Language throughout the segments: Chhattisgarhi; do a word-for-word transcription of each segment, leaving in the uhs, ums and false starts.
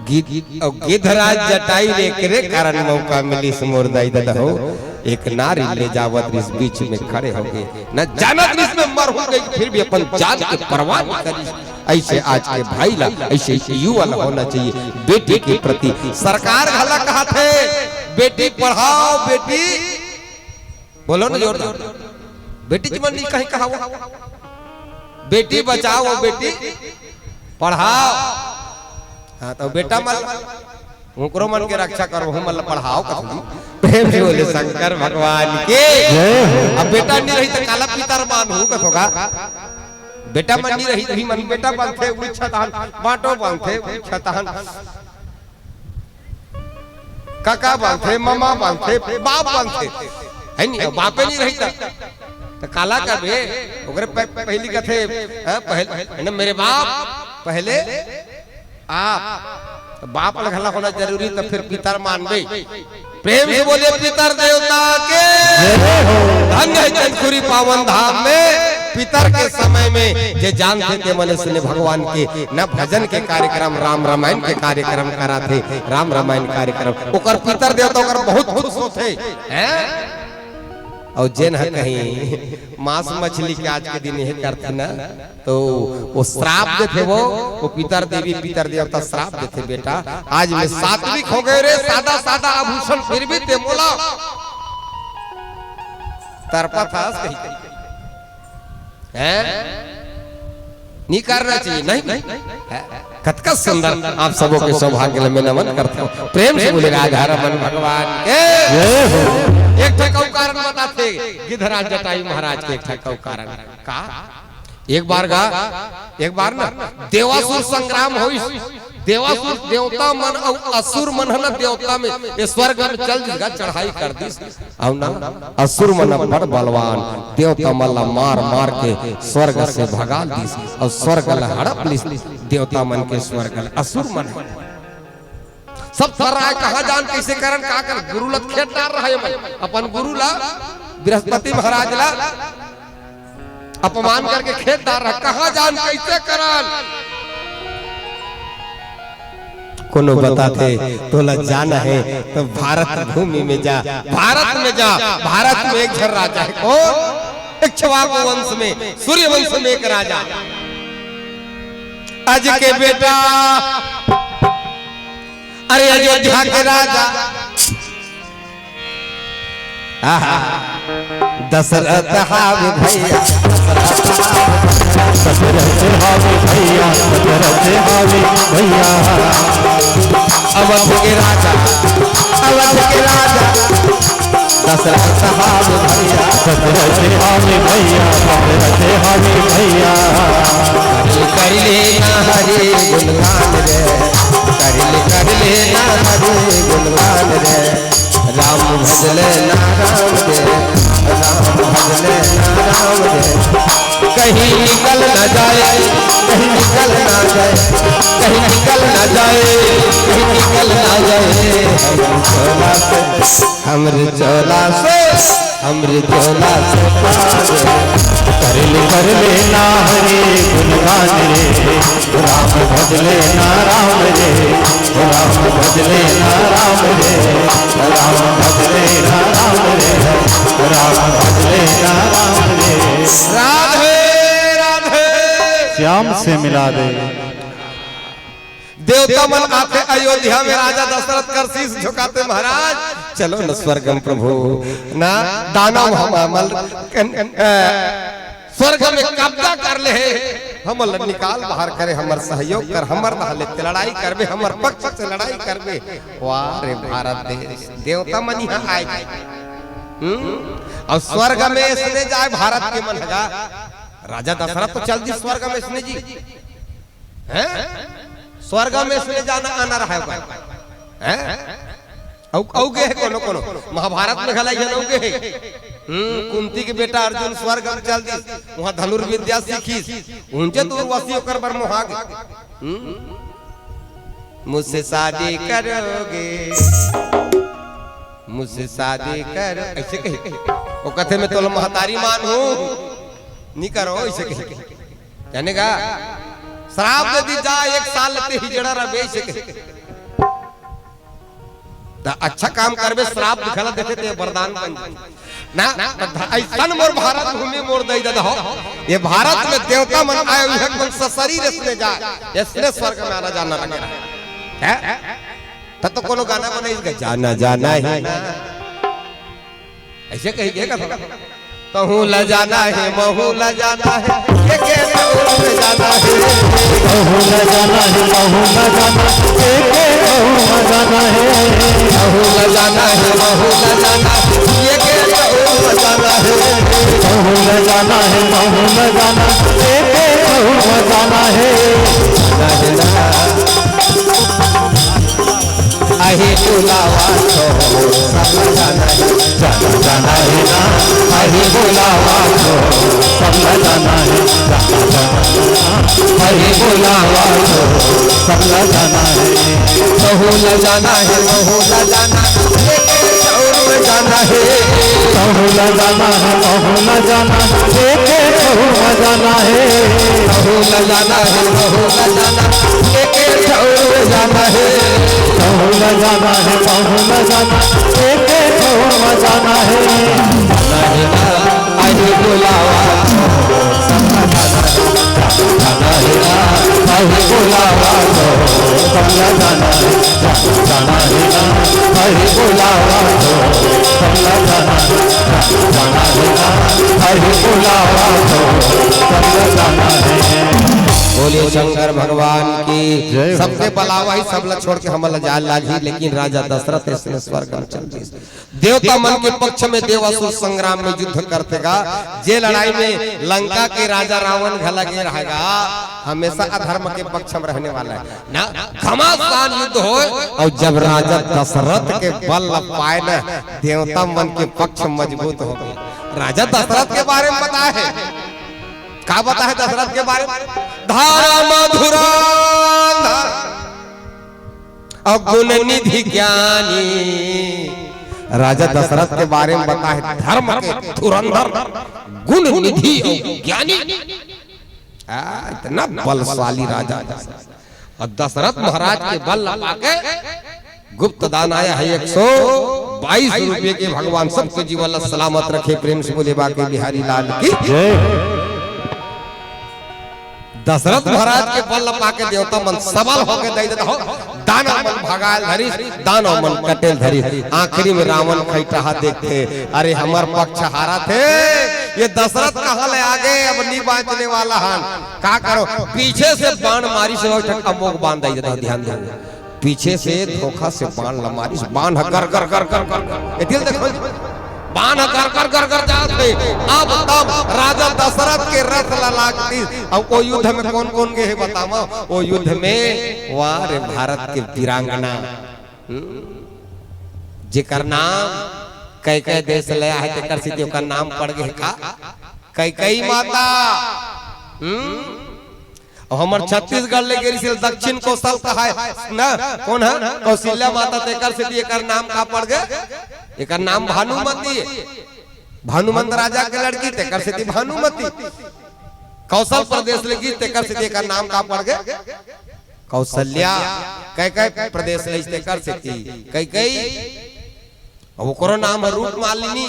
गिद्ध, अउ गिद्धराज जटायु ले एकरे कारण मौका मिलिस मोर दाई ददा हो। एक नारी ले जावत रिहिस, बीच में खड़े हो गे, न जानत रिहिस मैं मर हो गे, फिर भी अपन जान के परवाह नहीं करिस। ऐसे आज के भाई ला, ऐसे युवा ला होना चाहिए बेटी के प्रति। सरकार घला कहत हे, बेटी पढ़ाओ, बेटी बोलो ना जोरदार। बेटी जी मन नहीं कहीं कहा वो, बेटी बचाओ, बेटी पढ़ाओ। हाँ, तो बेटा मन, ओकरो मन के रक्षा करो, हमन ला पढ़ाओ कथू। प्रेम से बोले शंकर भगवान की। जय हो। अब बेटा नहीं रही तो काला पितर मान हो कथोगा। बेटा मन नहीं रही, तभी मन बेटा बनथे, वृक्ष तहन बांटो बनथे, वृक्ष तहन काका बनथे, मामा बनथे, बाप बनथे, है नी? अब बापे नहीं रही त, त काला कबे? ओकरे प-, पहली कथे, हाँ, पहल-, है ना, मेरे बाप पहले आप। त बाप ल घला होना जरूरी, त फिर पितर मानबे। प्रेम से बोलिए पितर देवता के। जय हो। धन्य है चंदखुरी पावन धाम में पितर के समय में जे जानथे ते मनुष्य ने भगवान के न भजन के कार्यक्रम, राम रामायण के कार्यक्रम कराथे, राम रामायण कार्यक्रम, ओकर पितर देवता ओकर बहुत खुश होथे, हैं? अउ जेन ह कहीं मांस मछली के आज के दिन हे करथे ना, तो वो श्राप देथे, वो, वो पितर देवी, पितर देवता श्राप देथे, "बेटा, आज मैं सात्विक हो गए रे, सादा सादा आभूषण, फिर भी ते मोला तरपत हस," कही, हैं? नहीं करना चाहिए, नहीं, नहीं। कतका सुंदर, आप सबों के सौभाग्य ल मैं नमन करता हूँ। प्रेम से बोले राधा रमन भगवान के। जय हो। एक ठक अउ कारण बताथे गिद्धराज जटायु महाराज के, एक ठक अउ कारण। का? एक बार गा, एक बार ना देवासुर संग्राम होइस। देवासुर देवता मन अउ असुर मन ह ना देवता में, ये स्वर्ग में चल दिस गा, चढ़ाई कर दिस। अउ ना असुर मन बड़ बलवान, देवता मन ला मार मार के स्वर्ग से भगा दिस, अउ स्वर्ग ला हड़प लिस देवता मन के स्वर्ग ला, असुर मन। सब थर्राय, कहाँ जान, कैसे करन, का कर, गुरु ला खेद डार रहा है मन, अपन गुरु ला, बृहस्पति महाराज ला अपमान करके खेद डार रहा, कहाँ जान, कैसे करन। कोनो बताथे, तोला जाना है तो भारत भूमि में जा, भारत में जा, भारत में एक झन राजा है। कौन? इक्ष्वाकु वंश में, सूर्यवंश में एक राजा। अज के बेटा, अरे अयोध्या के राजा, आहा। दशरथ हावे भैया, दशरथ हावे भैया, दशरथ हावे भैया। अवध के राजा, अवध के राजा, दशरथ हावे भैया, दशरथ हावे भैया, दशरथ हावे भैया। कर ले, कर लेना हरे गुणगान रे, कर ले, कर लेना हरे गुणगान रे। राम भजले ना राम दे, राम भजले ना राम दे। कहीं निकल ना जाए, कहीं निकल ना जाए, कहीं निकल ना जाए, कहीं निकल ना जाए। हमरे चोला से, हमरे चोला से, हमरे चोला से पावे। कर ले, कर लेना हरे गुणगान रे, राम भजले ना राम रे, राम भजले ना राम रे, राम भजले ना राम रे, राम भजले ना राम रे। राधे राधे। श्याम से मिला दे। देवता मन आथे अयोध्या में, राजा दशरथ कर शीश झुकाथे, महाराज चलो न स्वर्गम प्रभु, ना दानव हम अमल कन-, अ, स्वर्ग में कब्जा कर ले हे, हमन ल निकाल बाहर करे, हमर सहयोग कर, हमर दहा ले लड़ाई करबे, हमर पक्ष से लड़ाई करबे। वाह रे भारत देश, देवता मन इहाँ आए। हम्म? अउ स्वर्ग में अइसने जाए भारत के मन ह गा। राजा दशरथ तो चल दिस स्वर्ग में अइसने जी। हैं? स्वर्ग में अइसने जाना आना रहे ओकर। हैं? अउ, अउ गे हे कोनो कोनो। महाभारत में घला झन अउ गे हे। हम्म, कुंती के बेटा अर्जुन स्वर्ग में चल दिस। वहाँ धनुर्विद्या सीखिस। उनके तो उर्वशी ओकर बर मोहा गे। हम्म? मुझसे शादी करोगे? मुझसे शादी करो। ऐसे कही। वो कथे, "मैं तोला महतारी मान हूँ। नहीं करो," ऐसे कही। जाने का? श्राप दे दी, "जा, एक साल ले ते हिजड़ा रह बे," ऐसे कही। अच्छा काम करबे, श्राप घला देथे ते वरदान बन जाथे। ना, अइसन मोर भारत भूमि मोर दई ददा हो। ये भारत में देवता मन आए हुए मन सशरीर इसने जाए, इसने स्वर्ग में आना जाना लगे रहे। हैं? तब तो कोनो गाना बनाई इसका, जाना जाना है ना। ऐसे कही गए का थोड़ा। तहूँ ला जाना है, महूँ ला जाना है, ये के तहूँ ला जाना है। तहूँ ला जाना है, महूँ ला जाना, ये के तहूँ ला जाना है। तहूँ ला जाना है, महूँ ला जाना, ये के तहूँ ला जाना है। तहूँ ला जाना है, महूँ ला जाना, ये के तहूँ ला जाना है। जाना है ना। अहि बुलावा तो सब जाना है, जाना जाना है ना। अहि बुलावा तो सब जाना है, जाना जाना है ना। अहि बुलावा तो सब जाना है। तहूँ ला जाना है, महूँ ला जाना, एक और में जाना है। तहूँ ला जाना है, महूँ ला जाना, एक और में जाना है। तहूँ ला जाना है, महूँ ला जाना, एक ठौर जाना है। कहूँ न जाना है, कहूँ न जाना, एक ठौर जाना है। नहीं ना, अहि बुलावा, सब जाना है। नहीं ना, अहि बुलावा, सब जाना है। जाना है ना, अहि बुलावा, सब जाना है। जाना है ना, अहि बुलावा, सब जाना है। बोलिए शंकर भगवान की। जय हो। सबके बलावा ही, सब ला छोड़ के हमन ला जाए लागही, लेकिन राजा दशरथ अइसने स्वर्ग में चल दिस। देवता मन के पक्ष में देवासुर संग्राम में युद्ध करथे गा, जे लड़ाई में लंका के राजा रावण घला गे रहे गा, हमेशा अधर्म के पक्ष में रहने वाला है ना। घमासान युद्ध होय, अउ जब राजा दशरथ के बल पाए ना, देवता मन के पक्ष मजबूत हो गे। राजा दशरथ के बारे में बताए हे, का बताए हे दशरथ के बारे में? धारा मधुरांधर अवगुण निधि ज्ञानी। राजा दशरथ के बारे में बताए हे, धर्म के धुरंधर, गुण निधि अउ ज्ञानी। आ, इतना बलशाली राजा। अउ दशरथ महाराज के बल ला पाके गुप्त दान आया है एक सौ बाईस रुपये के। भगवान सबके जीवन ला सलामत रखे। प्रेम से बोले बांके बिहारी लाल की। जय। दशरथ महाराज के बल ला पाके देवता मन सबल होके दई देत हो। दानव मन भगायल धरिस, दानव मन कटेल धरिस। आखिरी में रावण खैटहा देखथे, अरे हमर पक्ष हारत हे, ये दशरथ कहाँ ले आगे, अब नी बांचने वाला हन। का करो, पीछे से बाण मारिस, अउ एक ठक अमोघ बाण दई देत हो, ध्यान दे। पीछे से धोखा से बाण ला मारिस, बाण ह गर गर गर गर गर गर। ए दिल देखो, बाण ह गर गर गर गर जात हे। अब तब राजा दशरथ के रथ ला लागतिस। अब ओ युद्ध में कोन कोन गे हे बतावंव। ओ युद्ध में वाह रे भारत के वीरांगना, हम्म, जेकर नाम कई कई देश ले आहे, तेकर सेती ओकर नाम पड़ गे हे का? कई कई माता। हम्म, अउ हमर छत्तीसगढ़ ले गे रिहिस दक्षिण कोसल कहाय ना, कोन ह? कौशल्या माता, तेकर सेती एकर नाम का पड़ गे? एकर नाम भानुमती हे। भानुमंत राजा के लड़की, तेकर सेती भानुमती। कौशल प्रदेश ले गिस, तेकर सेती एकर नाम का पड़ गे? कौशल्या। कई कई प्रदेश ले, तेकर सेती कई कई। अब ओकरो नाम ह रूप मालिनी।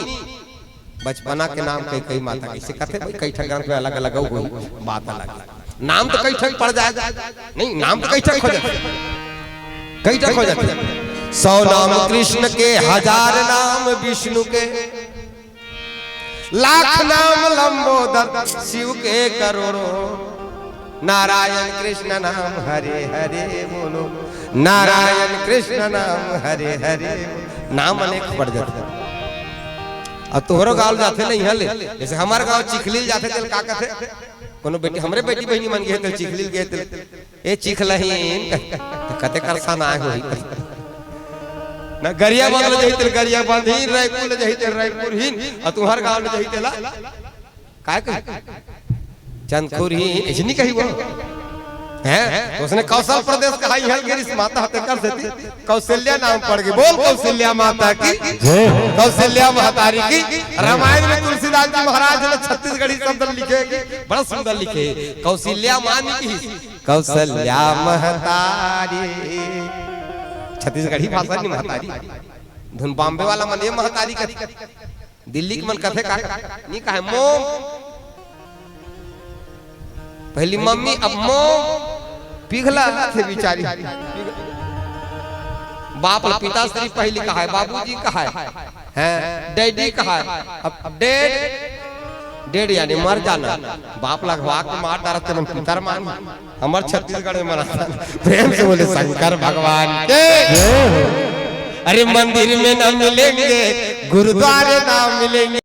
बचपना के नाम कई कई माता कइसे कथे भाई, कई ठक ग्रंथ में अलग अलग होही, बात अलग हे। नाम तो कई ठक पड़ जाए, नहीं, नाम तो कई ठक हो जाथे, कई ठक हो जाथे। सौ नाम कृष्ण के, हजार नाम विष्णु के, लाख नाम लंबोदर शिव के करोड़ों। नारायण कृष्ण नाम हरे हरे बोलो, नारायण कृष्ण नाम हरे हरे बोलो। नाम अनेक पड़ जाथे। अब तोहरो गाँव जाथे ना इहाँ ले, जइसे हमर गाँव चिखली ल जाथे, तेला का कथे? कोनो बेटी, हमरे बेटी बहिनी मन गे हे, तेला चिखली ल गे हे, तेला ए चिखलहीन, त कते करसान आए होही। ना गरियाबंद ल जाही तेला गरियाबंदहीन, रायपुर ल जाही तेला रायपुरहीन, अउ तुँहर गाँव ल जाही तेला काय कही? चंदखुरहीन, अइसे नइ कही वो। हैं? त ओइसने कौशल प्रदेश कहाय हल गिरिस माता ह तेकर सेती कौशल्या नाम पड़ गे। बोल कौशल्या माता की। जय। कौशल्या महतारी की। रामायण में तुलसीदास जी महाराज ने छत्तीसगढ़ी शब्द लिखे हे, बड़ा सुंदर लिखे हे। कौशल्या माँ नइ कहिस, कौशल्या महतारी। छत्तीसगढ़ी भाषा नहीं महतारी। धुन बॉम्बे वाला मन ये महतारी कथे। दिल्ली के मन कथे का? नहीं कहे मोम। पहली मम्मी, अब मोम। पिघला थे बिचारी। बाप ला पिताश्री पहली कहा है, बाबूजी कहा है, हैं, डैडी कहा है। अब डेड, डेड यानी मर जाना। बाप लगवा के मार डारत मन पितर मान। हमर छत्तीसगढ़ में मनाता। प्रेम से बोले शंकर भगवान के। अरे मंदिर में ना मिलेंगे, गुरुद्वारे ना मिलेंगे।